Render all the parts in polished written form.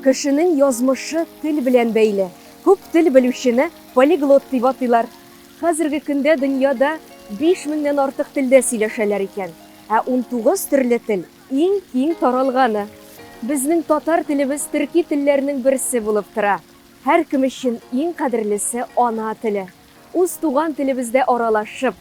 Кешенең язмышы тел белән бәйле. Күп тел белүчене полиглот дип атыйлар. Хәзерге көндә дөньяда 5 меңнән артык телдә сөйләшәләр икән. Ә 19 төрле тел иң киң таралганы. Безнең татар телебез төрки телләрнең берсе булып тора. Һәркем өчен иң кадерлесе ана теле. Үз туган телебездә аралашып,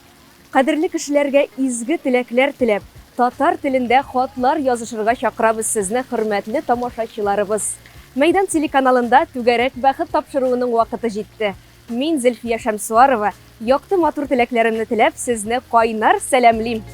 кадерле кешеләргә изге теләкләр теләп, татар телендә хатлар язышырга чакырабыз сезне, хөрмәтле тамашачыларыбыз. Мәйдан телеканалында Түгәрәк бәхет тапшыруының вакыты җитте. Мин, Зөлфия Шәмсуарова, якты матур теләкләремне теләп, сезне кайнар сәламлим!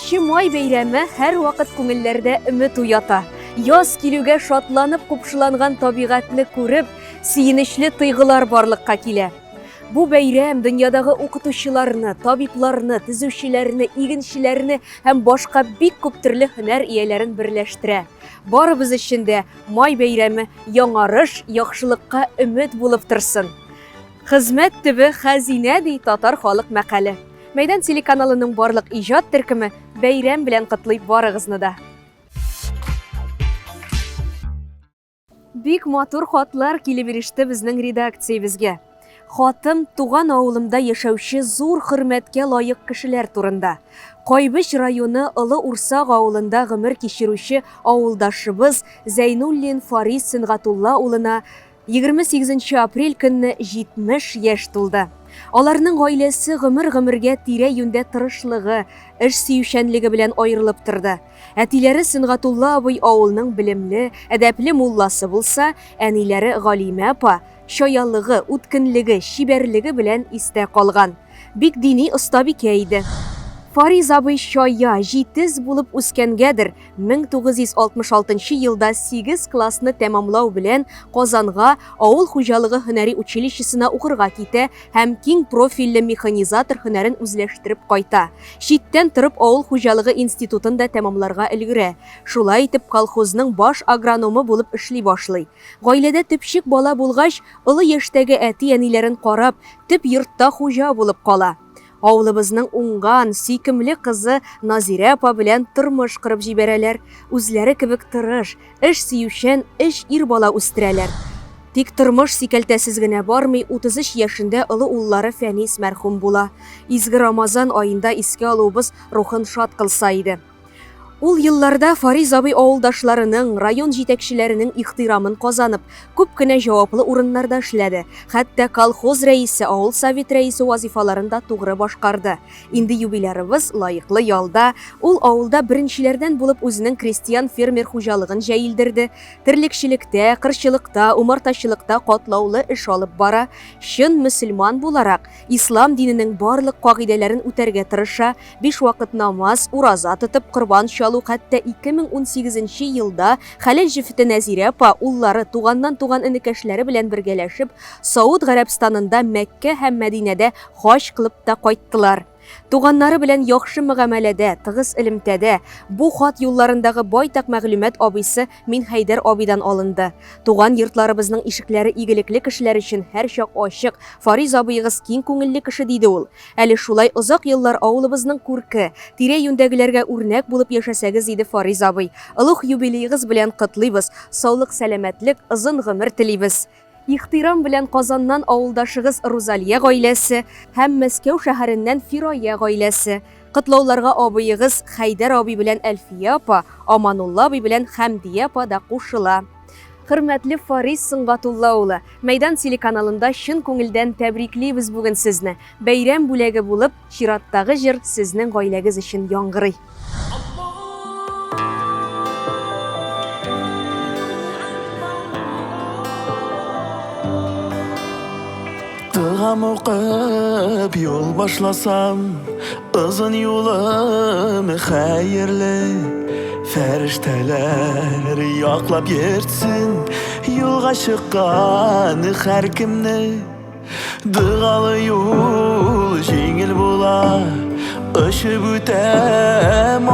Беренче май бәйрәме һәрвакыт күңелләрдә өмет уята. Яз килүгә шатланып купшыланган табигатьне күреп, сөенечле тойгылар барлыкка килә. Бу бәйрәм дөньядагы укытучыларны, табибларны, төзүчеләрне, игенчеләрне һәм башка бик күп төрле һөнәр ияләрен берләштерә. Барыбыз өчен дә май бәйрәме яңарыш, яхшылыкка өмет булып торсын. Хезмәт төбе хәзинә ди татар халык мәкале. Мәйдан телеканалының барлык иҗат төркеме бәйрәм белән котлый барыгызны да. Бик матур хатлар килеп иреште безнең редакциябезгә. Хатым туган авылымда яшәүче зур хөрмәткә лаек кешеләр турында. Кайбыч районы Олы Урсак авылында гомер кичерүче авылдашыбыз Зәйнуллин Фарис Сөнгатулла улына 28 апрель көнне 70 яшь тулды. Аларның гаиләсе гомер-гомергә тирә-юньдә тырышлыгы, эш сөючәнлеге белән аерылып торды. Әтиләре Сөнгатулла абый авылның белемле, әдәпле мулласы булса, әниләре Галимә апа чаялыгы, үткенлеге, чибәрлеге белән истә калган. Бик дини остабикә иде. Фариз абый чая, җитез булып үскәнгәдер, 1966 елда 8 классны тәмамлау белән Казанга авыл хуҗалыгы һөнәри училищесына укырга китә һәм киң профильле механизатор һөнәрен үзләштереп кайта. Читтән торып авыл хуҗалыгы институтын да тәмамларга өлгерә. Шулай итеп колхозның баш агрономы булып эшли башлый. Гаиләдә төпчек бала булгач, олы яшьтәге әти-әниләрен карап, төп йортта хуҗа булып кала. Авылыбызның уңган, сөйкемле кызы Назирә апа белән тормыш корып җибәрәләр. Үзләре кебек тырыш, эш сөючән өч ир бала үстерәләр. Тик тормыш сикәлтәсез генә бармый, 33 яшендә олы уллары Фәнис мәрхүм була. Изге Рамазан аенда искә алуыбыз рухын шат кылса иде. Ул елларда Фариз абый авылдашларының, район җитәкчеләренең ихтирамын казанып, күп кенә җаваплы урыннарда эшләде. Хәтта колхоз рәисе, авыл совет рәисе вазифаларын да тугры башкарды. Инде юбилярыбыз лаеклы ялда. Ул авылда беренчеләрдән булып үзенең крестьян-фермер хуҗалыгын җәелдерде. Терлекчелектә, кырчылыкта, умартачылыкта катлаулы эш алып бара. Чын мөселман буларак, Ислам диненең барлык кагыйдәләрен үтәргә тырыша, биш вакыт намаз, ураза тотып, корбан чалу, хәтта 2018 нче елда хәләл җефете Нәзирә апа, уллары, туганнан туган энекәшләре белән бергәләшеп, Сауд Гарәбстанында Мәккә һәм Мәдинәдә хаҗ кылып та кайттылар. Туганнары белән яхшы мөгамәләдә, тыгыз элемтәдә. Бу хат юлларындагы байтак мәгълүмат абыйсы Минхәйдәр абыйдан алынды. Туган йортларыбызның ишекләре игелекле кешеләр өчен һәрчак ачык, Фариз абыегыз киң күңелле кеше, диде ул. Әле шулай озак еллар авылыбызның күрке, тирә-юньдәгеләргә үрнәк булып яшәсәгез иде, Фариз абый. Олуг юбилеегыз белән котлыйбыз, саулык-сәламәтлек, озын гомер телибез. Ихтирам белән Казаннан авылдашыгыз Рузалия гаиләсе һәм Мәскәү шәһәреннән Фирая гаиләсе. Котлауларга абыегыз Хәйдәр абый белән Әлфия апа, Аманулла абый белән Хәмдия апа да кушыла. Хөрмәтле Фарис Сөнгатулла улы, Мәйдан телеканалында чын күңелдән тәбриклибез бүген сезне. Бәйрәм бүләге булып, чираттагы җыр сезнең гаиләгез өчен яңгырый. Догам укып юл башласам, озын юлым хәерле. Фәрештәләр яклап йөртсен юлга чыккан һәркемне. Догалы юл җиңел була, очып үтәм.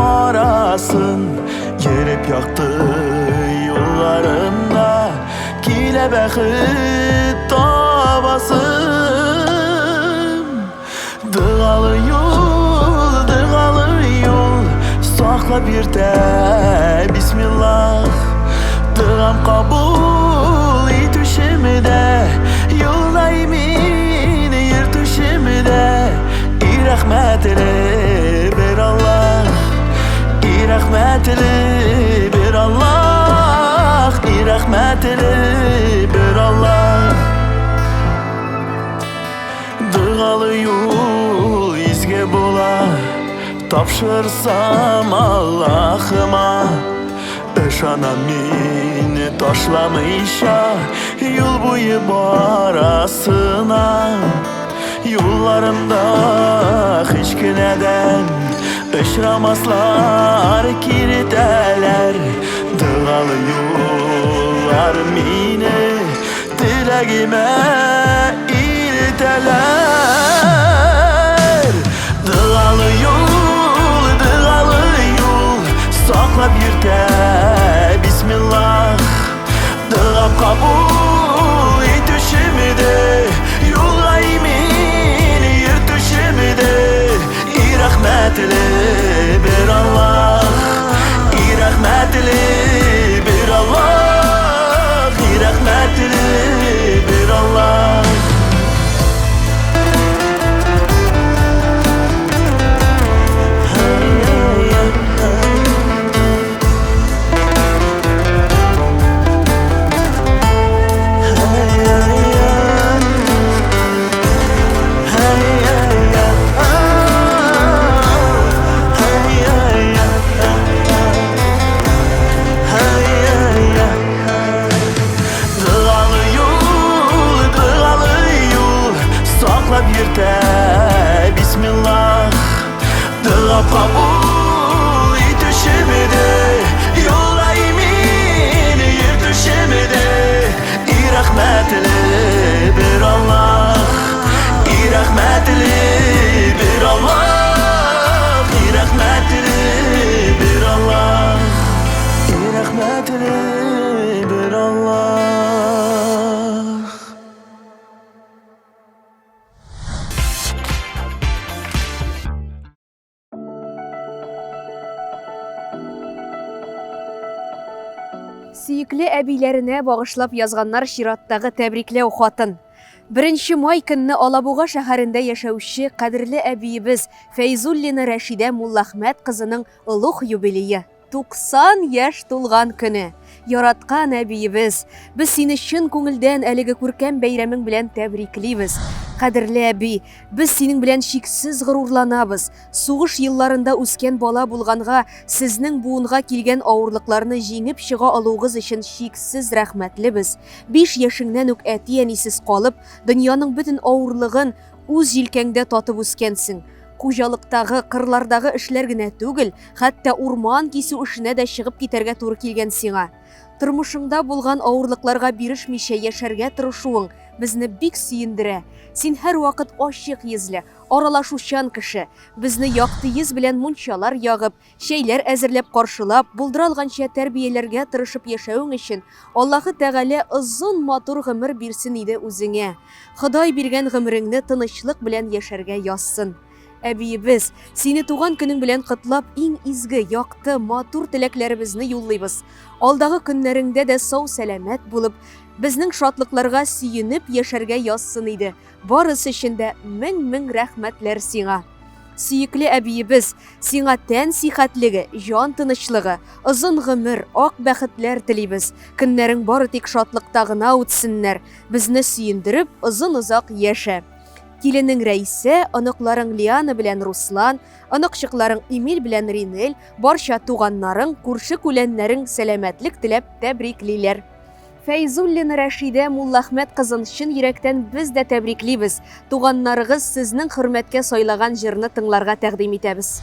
сакласын. Йөреп якты юлларында килә бәхет табасым. Догалы юл, догалы юл, саклап йөртә, бисмиллах. Догам кабул итүчеме дә, юлда имин йөртүчеме дә, и рәхмәтле бер Аллаһ, и рәхмәтле бер Аллаһ, и рәхмәтле бер Аллаһ. Догалы юл изге була, тапшырсам Аллаһыма. Ышанам мине ташламыйча, юл буе барасына. Юлларымда һич кенәдән очрамаслар киртәләр. Догалы юллар мине теләгемә илтәләр. Догалы юл, догалы юл, саклап йөртә, бисмиллах. Дога кабул итүчеме дә, юлга имин йөртүчеме дә, и рәхмәтле бер Аллаһ, и рәхмәтле бер Аллаһ, и рәхмәтле бер Аллаһ. Догалы юл, догалы юл, саклап йөртә, бисмиллах. Дога кабул итүчеме дә, юлда имин йөртүчеме дә, и рәхмәтле бер Аллаһ, и рәхмәтле бер Аллаһ, и рәхмәтле бер Аллаһ, и рәхмәтле бер Аллаһ. Сөекле әбиләренә багышлап язганнар чираттагы тәбрикләү хатын. Беренче май көнне Алабуга шәһәрендә яшәүче кадерле әбиебез Фәйзуллина Рәшидә Муллахмәт кызының олуг юбилее. 90 яшь тулган көне. Яраткан әбиебез, без сине чын күңелдән әлеге күркәм бәйрәмең белән тәбриклибез. Кадерле әби, без синең белән чиксез горурланабыз. Сугыш елларында үскән бала булганга, сезнең буынга килгән авырлыкларны җиңеп чыга алуыгыз өчен чиксез рәхмәтлебез. Биш яшеңнән үк әти-әнисез калып, дөньяның бөтен авырлыгын үз җилкәңдә татып үскәнсең. Хуҗалыктагы, кырлардагы эшләр генә түгел, хәтта урман кисү эшенә дә чыгып китәргә туры килгән сиңа. Тормышыңда булган авырлыкларга бирешмичә яшәргә тырышуың безне бик сөендерә. Син һәрвакыт ачык йөзле, аралашучан кеше. Безне якты йөз белән мунчалар ягып, чәйләр әзерләп каршылап, булдыра алганча тәрбияләргә тырышып яшәвең өчен Аллаһы Тәгалә озын матур гомер бирсен иде үзеңә. Ходай биргән гомереңне тынычлык белән яшәргә язсын. Әбиебез, сине туган көнең белән котлап, иң изге, якты, матур теләкләребезне юллыйбыз. Алдагы көннәреңдә дә сау-сәламәт булып, безнең шатлыкларга сөенеп яшәргә язсын иде. Барысы өчен дә мең-мең рәхмәтләр сиңа. Сөекле әбиебез, сиңа тән сихәтлеге, җан тынычлыгы, озын гомер, ак бәхетләр телибез. Көннәрең бары тик шатлыкта гына үтсеннәр. Безне сөендереп, озын-озак яшә. Киленең Рәйсә, оныкларың Лиана белән Руслан, оныкчыкларың Эмиль белән Ринель, барча туганнарың, күрше-күләннәрең сәламәтлек теләп тәбриклиләр. Фәйзуллина Рәшидә Муллахмәт кызын чын йөрәктән без дә тәбриклибез. Туганнарыгыз сезнең хөрмәткә сайлаган җырны тыңларга тәкъдим итәбез.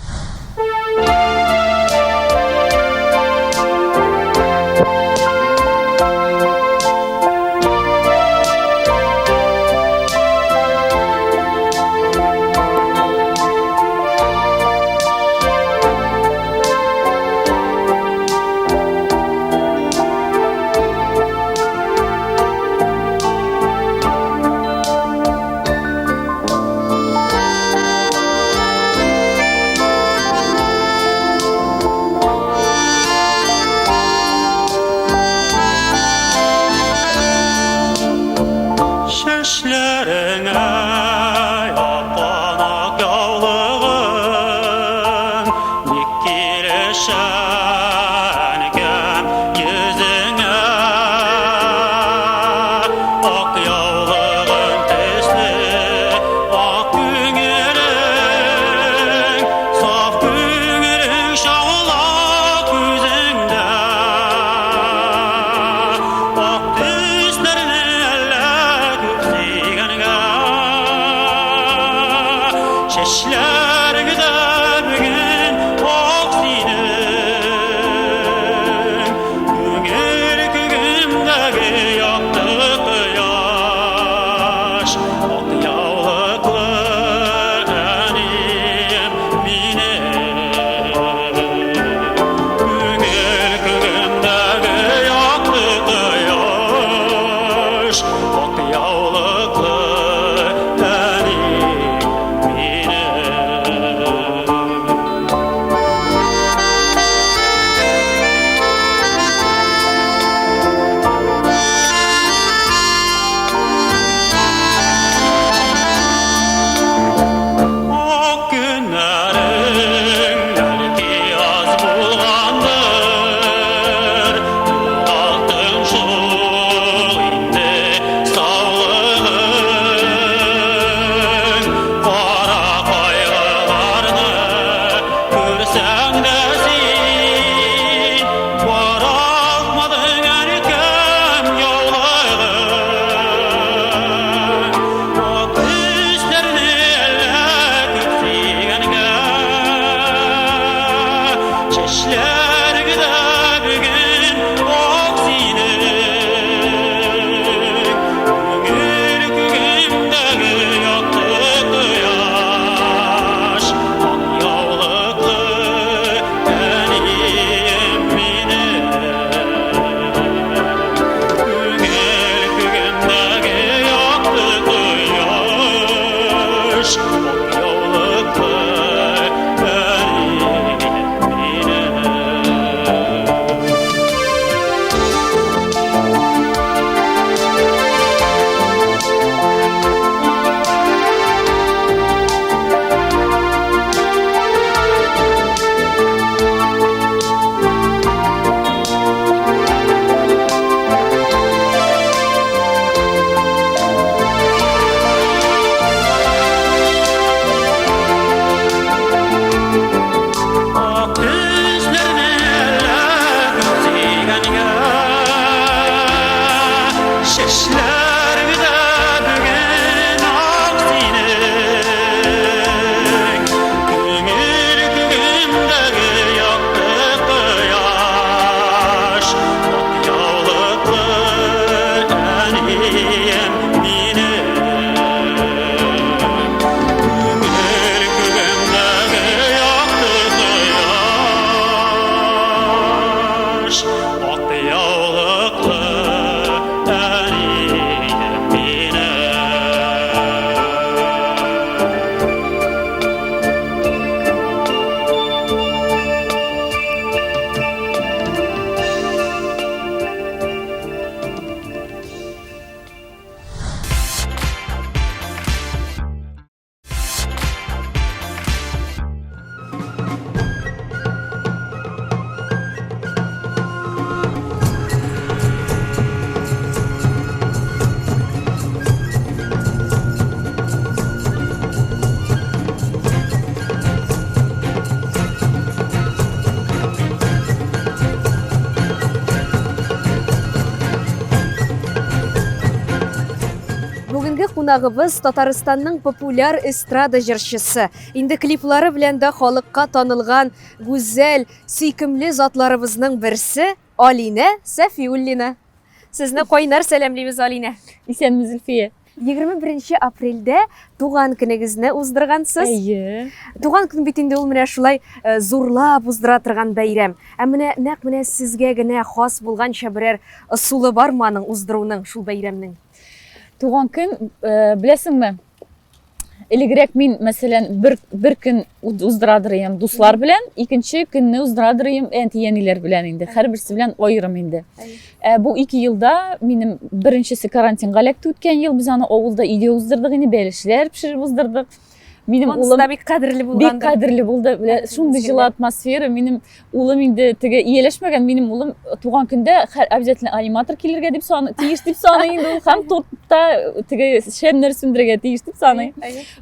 Чәчләреңдә бүген ак синең. Күңел күгемдәге якты кояш, Ак яулыклы әнием минем. Күңел күгемдәге якты кояш, Ак яулыклы әнием минем. Ак көннәрең бәлки аз булгандыр, Югалттың шул инде саулыгың. Кара кайгыларны күрсәң дә син, Бара алмадың әнкәм яулыгың. Ак төсләрне әллә күп сөйгәнгә, Чәчләреңдә бүген ак синең. Күңел күгемдәге якты кояш, Ак яулыклы әнием минем. Күңел күгемдәге якты кояш, Ак яулыклы әнием минем. Ак төсләрне әллә күп сөйгәнгә, Чәчләреңдә бүген ак синең. Күңел күгемдәге якты кояш, Ак яулыклы әнием минем. Күңел күгемдәге якты кояш, Ак яулыклы әнием минем. Бүгенге кунагыбыз Татарстанның популяр эстрада җырчысы, инде клиплары белән дә халыкка танылган гүзәл, сөйкемле затларыбызның берсе Алинә Сәфиуллина. Сезне кайнар сәламлибез, Алинә. Исәнме, Зөлфия. 21 апрельдә туган көнегезне уздыргансыз. Әйе. Туган көн бит инде ул менә шулай зурлап уздыра торган бәйрәм. Ә менә нәкъ менә сезгә генә хас булганча берәр ысулы бармы аның уздыруның, шул бәйрәмнең? Туган көн, беләсеңме, элегрәк мин, мәсәлән, бер көн уздырадыр идем дуслар белән, икенче көнне уздырадыр идем әти-әниләр белән инде, һәрберсе белән аерым инде. Ә бу 2 елда минем беренчесе карантинга эләкте үткән ел, без аны авылда өйдә уздырдык инде, бәлешләр пешереп уздырдык. Минем Монысы улым да бик кадерле бик булгандыр. кадерле булды. Менә шундый җылы атмосфера. Минем улым инде теге ияләшмәгән, минем улым туган көндә обязательно аниматор килергә дип саный, тиеш дип саный инде ул, һәм тортта теге шәмнәр сүндерергә тиеш дип саный.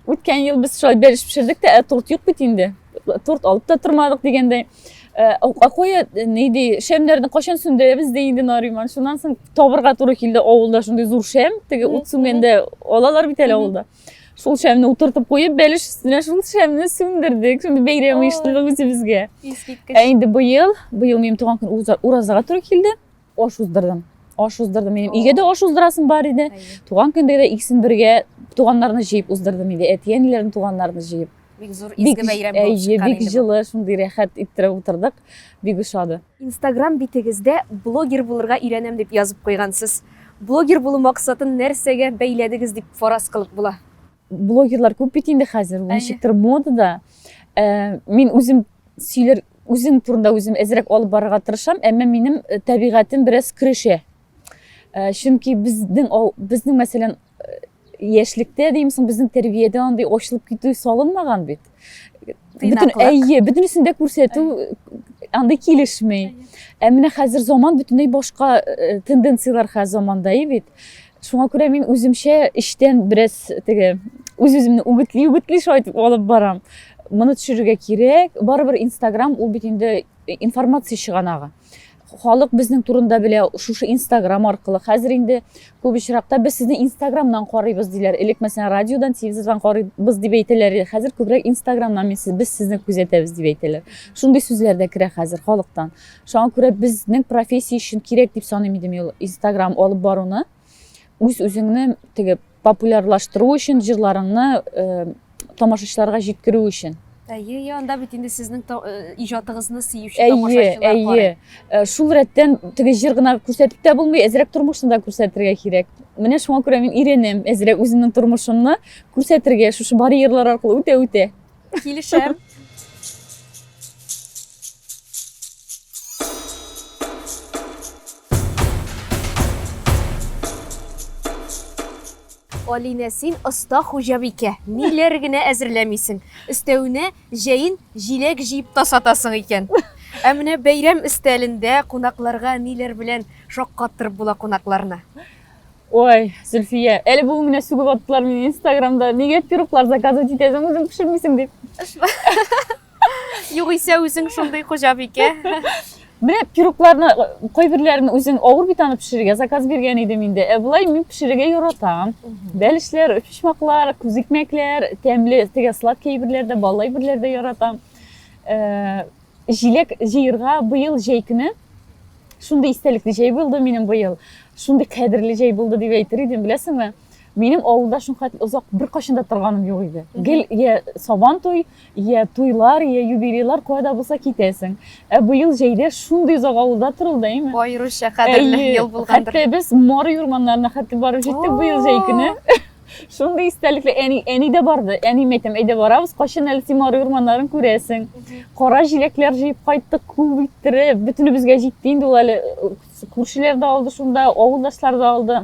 Үткән ел без шулай бәлеш пешердек тә, ә торт юк бит инде. Торт алып та тормадык дигәндәй. А кая ни ди, шәмнәрне кайчан сүндерәбез ди инде Нариман. Шуннан соң табырга туры килде авылда шундый зур шәм, теге ут сүнгәндә алалар бит әле авылда. Шул шәмне утыртып куеп, бәлеш өстенә шул шәмне сүндердек. Шундый бәйрәм оештырдык үзебезгә. Искиткеч. Ә инде быел, быел минем туган көн уразага туры килде. Аш уздырдым. Аш уздырдым. Минем өйгә дә аш уздырасым бар иде. Туган көндә дә икесен бергә туганнарны җыеп уздырдым инде. Әти-әниләрне, туганнарны җыеп. Бик зур изге бәйрәм булып чыккан Бик җылы, шундый рәхәт иттереп утырдык. Бик ошады. Инстаграм битегездә блогер булырга өйрәнәм дип язып куйгансыз. Блогер булу максатын нәрсәгә бәйләдегез дип фараз кылып була? Блогерлар күп бит инде хәзер, ул ничектер модада. Э, мин үзем сөйләр, үзем турында үзем әзрәк алып барырга тырышам, әмма минем э, табигатем бераз көрәшә. Э, чөнки безнең безнең мәсәлән яшьлектә дейм соң безнең тәрбиядә андый ачылып китү салынмаган бит. Бөтен әйе, бөтенесен дә күрсәтү андый килешми. Ә менә хәзер заман бөтенләй башка э, тенденцияләр хәзер заманда бит. Шуңа күрә мин үземчә эчтән бераз теге үз-үземне үгетли-үгетли шулай итеп алып барам. Моны төшерергә кирәк. Барыбер Инстаграм ул бит инде информация чыганагы. Халык безнең турында белә шушы Инстаграм аркылы. Хәзер инде күп очракта без сезне Инстаграмнан карыйбыз диләр. Элек мәсәлән радиодан, телевизордан карыйбыз дип әйтәләр иде. Хәзер күбрәк Инстаграмнан мин сез, без сезне күзәтәбез дип әйтәләр. Шундый сүзләр дә керә хәзер халыктан. Шуңа күрә безнең профессия өчен кирәк дип саныйм идем ул Инстаграм алып баруны. Үз-үзеңне теге популярлаштыру өчен, җырларыңны э, тамашачыларга җиткерү өчен. Әйе, әйе, анда бит инде сезнең э, иҗатыгызны сөюче тамашачылар Әйе, әйе. Э, шул рәттән теге җыр гына күрсәтеп тә булмый, әзрәк тормышны да күрсәтергә кирәк. Менә шуңа күрә мин өйрәнәм әзрәк үземнең тормышымны күрсәтергә, шушы барьерлар аркылы үтә-үтә. Килешәм. Алинә, син оста хуҗабикә. Ниләр генә әзерләмисең. Өстәвенә, җәен җиләк җыеп та сатасың икән. Ә менә бәйрәм өстәлендә кунакларга ниләр белән шаккаттырып була кунакларны? Ой, Зөлфия, әле бүген генә сүгеп аттылар мине Инстаграмда. Нигә пироглар заказывать итәсең, үзең пешермисең дип. Югыйсә үзең шундый хуҗабикә. Менә пирогларны кайберләрен үзең авыр бит аны пешерергә, заказ биргән идем инде. Ә болай мин пешерергә яратам. Бәлешләр, өчпочмаклар, күзикмәкләр, тәмле теге сладкий әйберләр дә, баллы әйберләр дә яратам. Э, җиләк җыерга быел җәй көне шундый истәлекле җәй булды минем быел. Шундый кадерле җәй булды дип әйтер идем, беләсеңме? Минем авылда шулхәтле озак беркайчан да торганым юк иде. Гел я сабан туй, я туйлар, я юбилейлар, кая да булса китәсең. Ә быел җәйдә шундый озак авылда торылды, әйме? Аеруча кадерле ел булгандыр. Хәтта без Моры урманнарына хәтле барып җиттек быел җәй көне. Шундый истәлекле әни, әни дә барды. Әнием әйтәм, әйдә барабыз, кайчан әле син Моры урманнарын күрәсең. Кара җиләкләр җыеп кайттык, күп иттереп, бөтенебезгә җитте инде ул әле. Күршеләр дә алды шунда, авылдашлар да алды.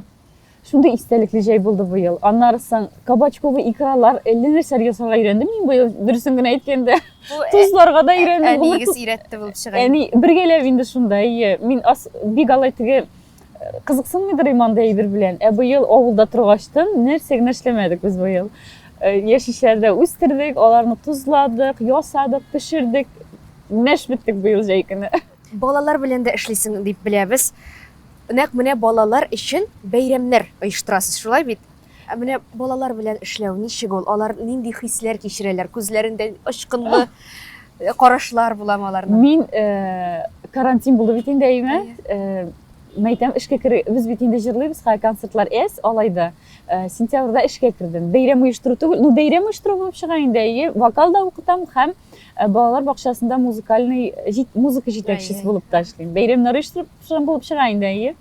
Шундый истәлекле җәй булды быел. Аннары соң кабачковый икралар, әллә нәрсәләр ясарга өйрәндем мин быел, дөресен генә әйткәндә. Тозларга да өйрәндем. Әниегез өйрәтте булып чыга. Әни бергәләп инде шунда, әйе. Мин ас бик алай теге э, кызыксынмыйдыр идем андый әйбер белән. Ә быел авылда торгачтын нәрсә генә эшләмәдек без быел. Э, яшелчәләр дә үстердек, аларны тозладык, ясадык, пешердек. Мәш беттек быел җәй көне. Балалар белән дә эшлисең дип беләбез. Нәкъ менә балалар өчен бәйрәмнәр оештырасыз, шулай бит? Ә менә балалар белән эшләү ничек ул? Алар нинди хисләр кичерәләр? Күзләрендә очкынлы э, карашлар буламы аларның? Мин э, карантин булды бит инде, әйме? Э, мәйтәм, эшкә кер, без бит инде җырлыйбыз, хәзер концертлар әз, алай да. Э, сентябрьдә эшкә кердем. Бәйрәм оештыру түгел, ну бәйрәм оештыру булып чыга инде, әйе. Вокал да укытам һәм э, балалар бакчасында музыкальный музыка җитәкчесе булып та эшлим. Бәйрәмнәр оештырып булып чыга инде, әйе.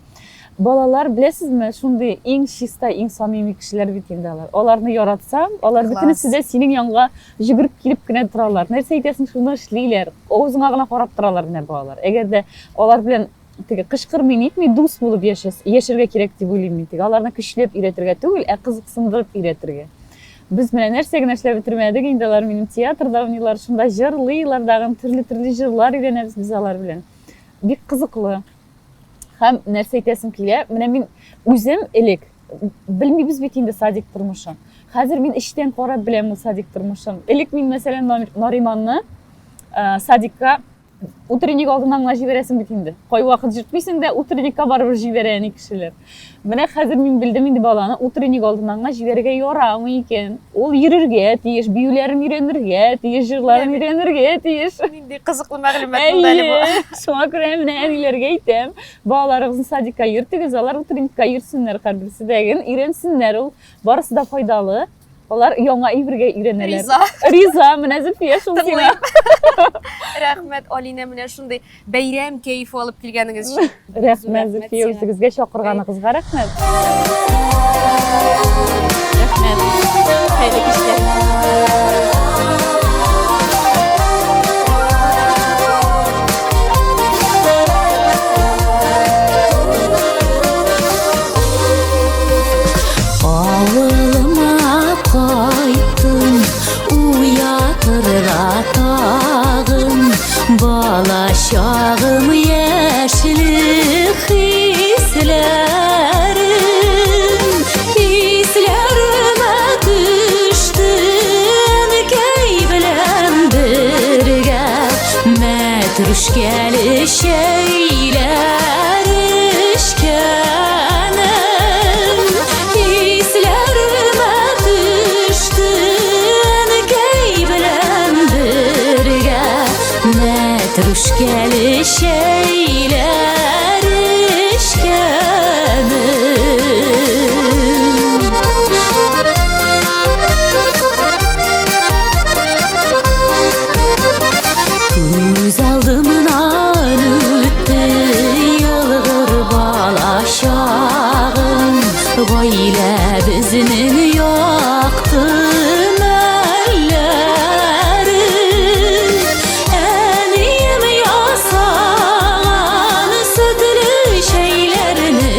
Балалар, беләсезме, шундый иң чиста, иң самими кешеләр бит инде алар. Аларны яратсаң, алар бөтенесе дә синең янга йөгереп килеп кенә торалар. Нәрсә әйтәсең, шуны эшлиләр. Авызыңа гына карап торалар менә балалар. Әгәр дә алар белән теге кычкырмый нитми дус булып яшәс, яшәргә кирәк дип уйлыйм мин. Теге аларны көчләп өйрәтергә түгел, ә кызыксындырып өйрәтергә. Без менә нәрсә генә эшләп бетермәдек инде, алар минем театрда уйныйлар, шунда җырлыйлар дагын, төрле-төрле җырлар өйрәнәбез без алар белән. Бик кызыклы. Һәм нәрсә әйтәсем килә, менә мин үзем элек белмибез бит инде садик тормышын. Хәзер мин эчтән карап беләм ул садик тормышын. Элек мин, мәсәлән, Нариманны э, садикка Утренник алдыннан гына җибәрәсең бит инде. Кайвакыт җөртмисең дә, утренникка барыбер җибәрә әни кешеләр. Менә хәзер мин белдем инде баланы утренник алдыннан гына җибәрергә ярамый икән. Ул йөрергә тиеш, биюләрен өйрәнергә тиеш, җырларын өйрәнергә тиеш. Нинди кызыклы мәгълүмат булды әле бу. Шуңа күрә менә әниләргә әйтәм, балаларыгызны садикка йөртегез, алар утренникка йөрсеннәр һәрберсе дә, өйрәнсеннәр ул. Барысы да файдалы. Алар яңа әйбергә өйрәнәләр. Риза. Риза, менә Зөлфия шул сиңа. Рәхмәт, Алинә, менә шундый бәйрәм кәефе алып килгәнегез өчен. Рәхмәт, Зөлфия, үзегезгә чакырганыгызга рәхмәт. Рәхмәт. Хәерле кичләр. Авылыма кайттым, уятырга тагын бала чагым яшьлек хисләрем. Хисләремә төште әнкәй белән бергә мәтрүшкәле чәйләр эчкәнем. Хисләремә төште әнкәй белән бергә мәтрүшкәле чәйләр эчкәнем. Күз алдымнан үтте елгыр бала чагым, гаиләбезнең якты мәлләре. Әнием ясаган сөтле чәйләрне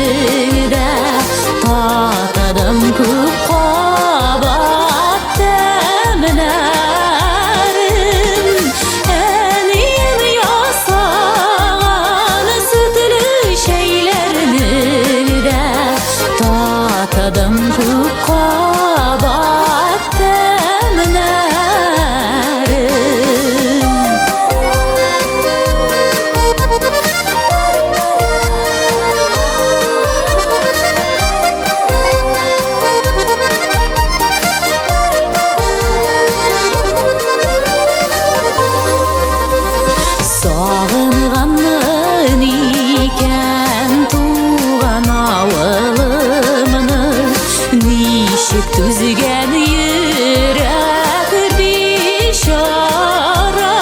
дә татыдым күп кабат тәмнәрен. Әнием ясаган сөтле чәйләрне дә татыдым күп кабат тәмнәрен. Сагынганмын икән туган авылымны, ничек түзгән йөрәк бичара.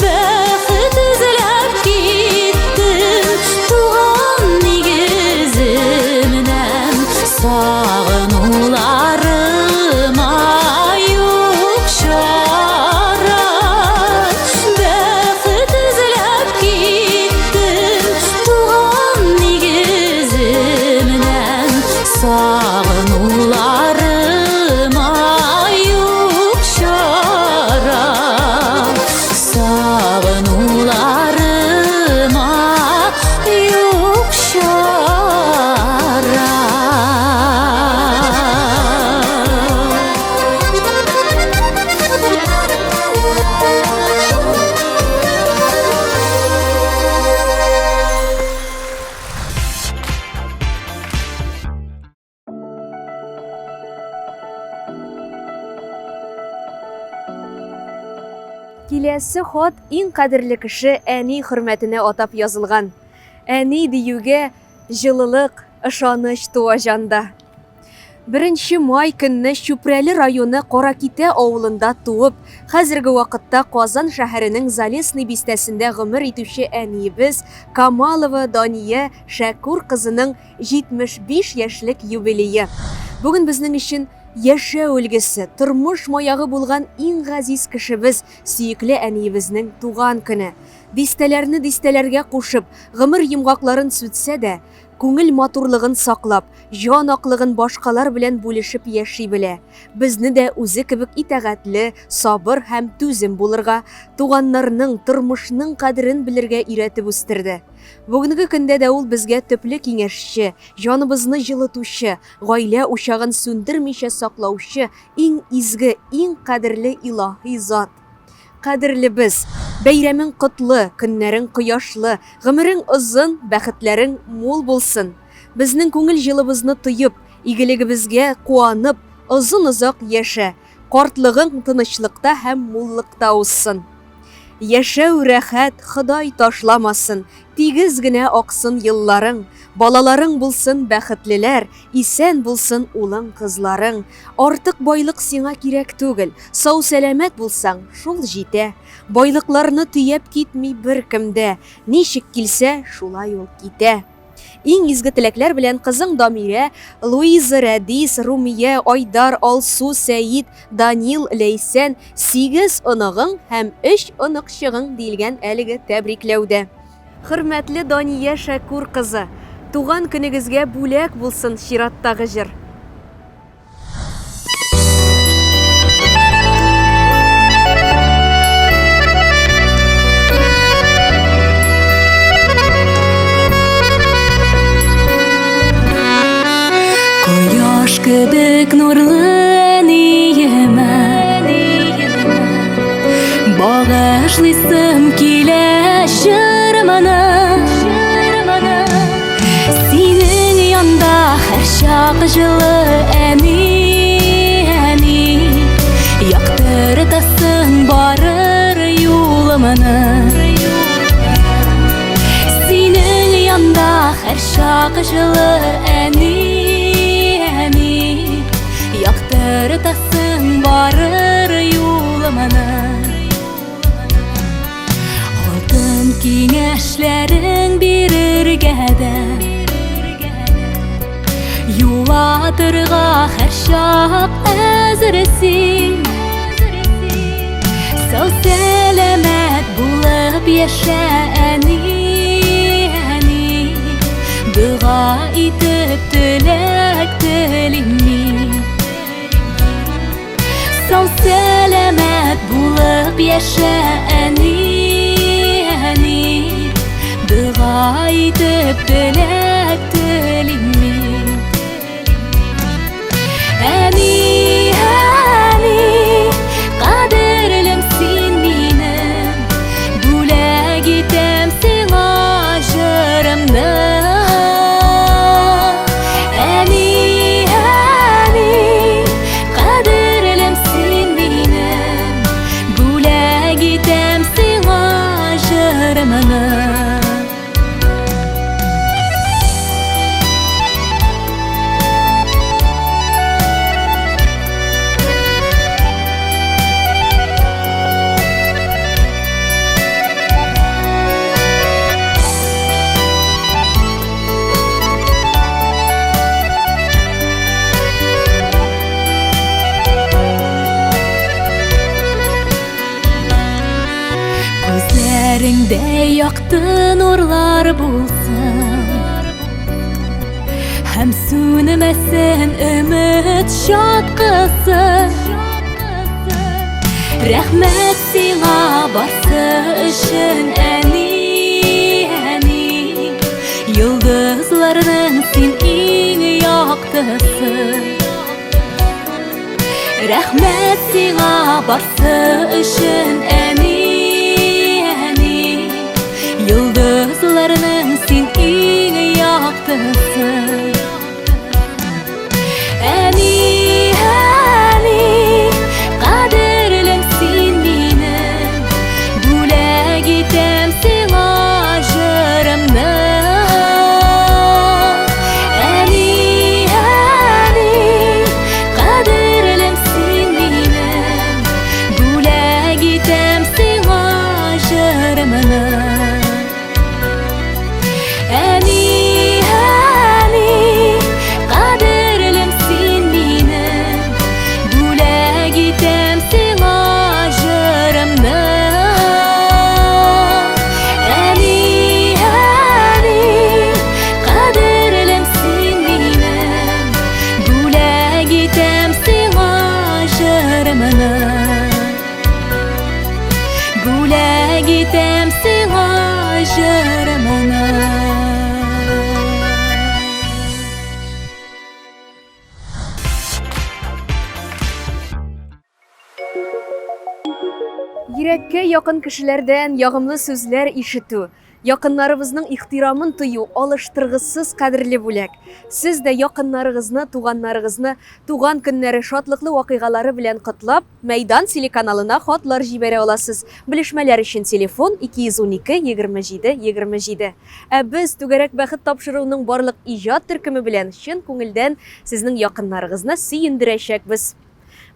Бәхет эзләп киттем туган нигеземнән, сагынуларыма юк чара. Бәхет эзләп киттем туган нигеземнән, сагынуларыма юк чара. Сагынуларыма юк чара. Киләсе хат иң кадерле кеше әни хөрмәтенә атап язылган. Әни диюгә җылылык, ышаныч туа җанда. Беренче май көнне Чүпрәле районы Каракитә авылында туып, хәзерге вакытта Казан шәһәренең Залесный бистәсендә гомер итүче әниебез Камалова Дания Шәкүр кызының 75 яшьлек юбилее. Бүген безнең өчен яшәү өлгесе, тормыш маягы булган иң газиз кешебез, сөекле әниебезнең туган көне. Дистәләрне дистәләргә кушып, гомер йомгакларын сүтсә дә, күңел матурлыгын саклап, җан аклыгын башкалар белән бүлешеп яши белә. Безне дә үзе кебек итагатьле, сабыр һәм түзем булырга, туганнарның, тормышның кадерен белергә өйрәтеп үстерде. Бүгенге көндә дә ул безгә төпле киңәшче, җаныбызны җылытучы, гаилә учагын сүндермичә саклаучы иң изге, иң кадерле илаһи зат. Кадерлебез! Бәйрәмең котлы, көннәрең кояшлы, гомерең озын, бәхетләрең мул булсын. Безнең күңел җылыбызны тоеп, игелегебезгә куанып, озын-озак яшә, картлыгың тынычлыкта һәм муллыкта узсын. Яшәү рәхәт, Ходай ташламасын, тигез генә аксын елларың, балаларың булсын бәхетлеләр, исән булсын улың, кызларың. Артык байлык сиңа кирәк түгел, сау-сәламәт булсаң, шул җитә. Байлыкларны төяп китми беркем дә, ничек килсә, шулай ул китә. Иң изге теләкләр белән кызың Дамирә, Луиза, Рәдис, Румия, Айдар, Алсу, Сәид, Данил, Ләйсән, сигез оныгың һәм өч оныкчыгың диелгән әлеге тәбрикләүдә. Хөрмәтле Дания Шәкүр кызы, туган көнегезгә бүләк булсын чираттагы җыр. Кояш кебек нурлы әниемә Багышлыйсым килә җырымны. Синең янда һәрчак җылы әни, әни. Яктыртасың барыр юлымны. Синең янда һәрчак җылы әни, әни. Яктыртасың барыр юлымны. Алтын киңәшләрең бирергә дә Юатырга һәрчак әзер син. Сау сәламәт булып яшә, әни, әни. Дога итеп теләк телим мин. Сау сәламәт булып яшә, әни, әни. Дога итеп теләк телим мин. Әни, әни, кадерлем син минем. Бүләк итәм сиңа җырымны. Әни, әни, кадерлем син минем. Бүләк итәм сиңа җырымны. Күзләреңдә якты нурлар булсын Һәм сүнмәсен өмет чаткысы. Рәхмәт сиңа барсы өчен, әни, әни. Йолдызларның син иң яктысы. Рәхмәт сиңа барсы өчен, әни, әни. Йолдызларның син иң яктысы. Әни, әни, кадерлем син минем. Бүләк итәм сиңа җырымны. Әни, әни, кадерлем син минем. Бүләк итәм сиңа җырымны. Әни, Йөрәккә якын кешеләрдән ягымлы сүзләр ишетү, якыннарыбызның ихтирамын тою алыштыргысыз кадерле бүләк. Сез дә якыннарыгызны, туганнарыгызны туган көннәре, шатлыклы вакыйгалары белән котлап, Мәйдан телеканалына хатлар җибәрә аласыз. Белешмәләр өчен телефон 212 27 27. Ә без Түгәрәк бәхет тапшыруының барлык иҗат төркеме белән чын күңелдән сезнең якыннарыгызны сөендерәчәкбез.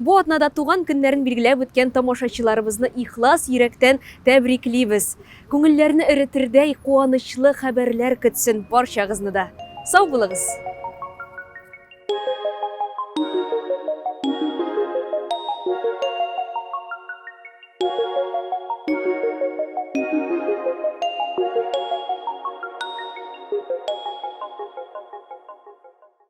Бу атнада туган көннәрен билгеләп үткән тамашачыларыбызны ихлас йөрәктән тәбриклибез. Күңелләрне эретердәй куанычлы хәбәрләр көтсен барчагызны да. Сау булыгыз!